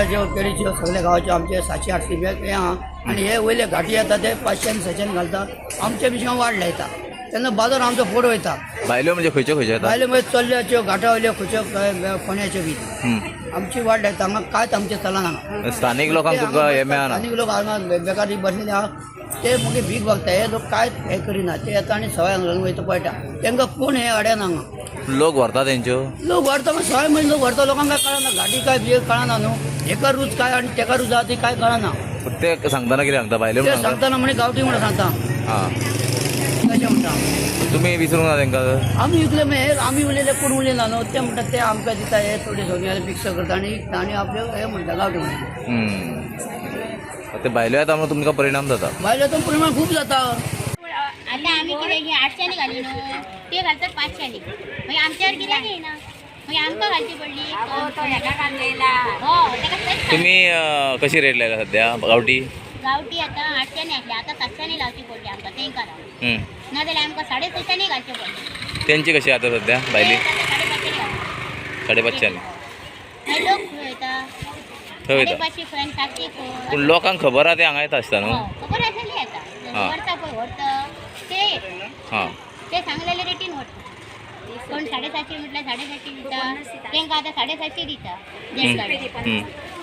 चोर्ल्याच्यो, केरीच्यो, सगल्या गांवाच्यो आमचे 700-800 रुपया हें आहा. आनी हे वयले घाटी येता ते 500 आनी 600 घालता. आमच्या पिशा वाड लायता तेन्ना बाजार आमचो फुड वयता. भायल्यो म्हणजे खंयच्यो खंयच्यो येता? भायले मागीर चल्ल्याच्यो, घाटा वयल्यो, खंयच्यो कोण्याच्यो बी आमची वाड लायता. हांगा कांयच आमचें चलना हांगा. स्थानीक लोकांक तुमकां हें मेळना? स्थानीक लोक हांगा बेकार बसलेले आहा, ते मागीर भीक मागता. हे लोक कांयच हें करिना. ते येता आनी सवाय हांगा वयता, पळयता. तांकां कोण हे अड्याना हांगा. लोक व्हरता तेंच्यो? लोक व्हरता, मागीर सवाय म्हणजे लोक व्हरता. लोकांक काय कळना, घाटी काय बिये कळना न्हू. हेका रूच काय आनी तेका रूच आहा ती काय कळना. पण ते सांगताना कितें सांगता भायल्यो ते म्हणून सांगता? सांगतना म्हणे गांवठी म्हणून सांगता. हां. तशें म्हणटा. तुमी विसरूंक ना तेंकां? आमी विकले मागीर हे आमी उलयले, कोण उलयना न्हू. ते म्हणटा ते आमकां दिता, हे थोडे सगळे फिक्स करता आनी विकता आनी आपले हे म्हणटा गांवठी म्हणटा. ते भायल्यो येता म्हणून तुमकां परिणाम जाता? भायले तर परिणाम खूब जाता. आता आम्ही कितें ही 800 घाली न्हू, ते घालतात 500. मागीर आमच्यावर कित्याक येयना? मागीर आमकां घालची पडली. हो, तेका तेच. तुमी कशी रेट लायला सध्या गावठी? गावठी आतां 800 आसली, आतां 700 लावची पडली आमकां तेंकां लावन. नाजाल्यार आमकां 650 घालचे पडले. तेंची कशी आता सध्या भायली? ते आतां 550 घालता. 550. मागीर लोक खंय वयता? थंय वयता. 550 खंय आनी 700 खंय. पूण लोकांक खबर आहा, ते हांगा येता आसता न्हू? हो, खबर आसली येता. व्हरता पळय, व्हरता ते येता. ते सांगलेले रेटीन व्हरता. कोण 750 म्हटल्यार 750 दिता तेंकां. आतां 750 दिता जेट गाडी.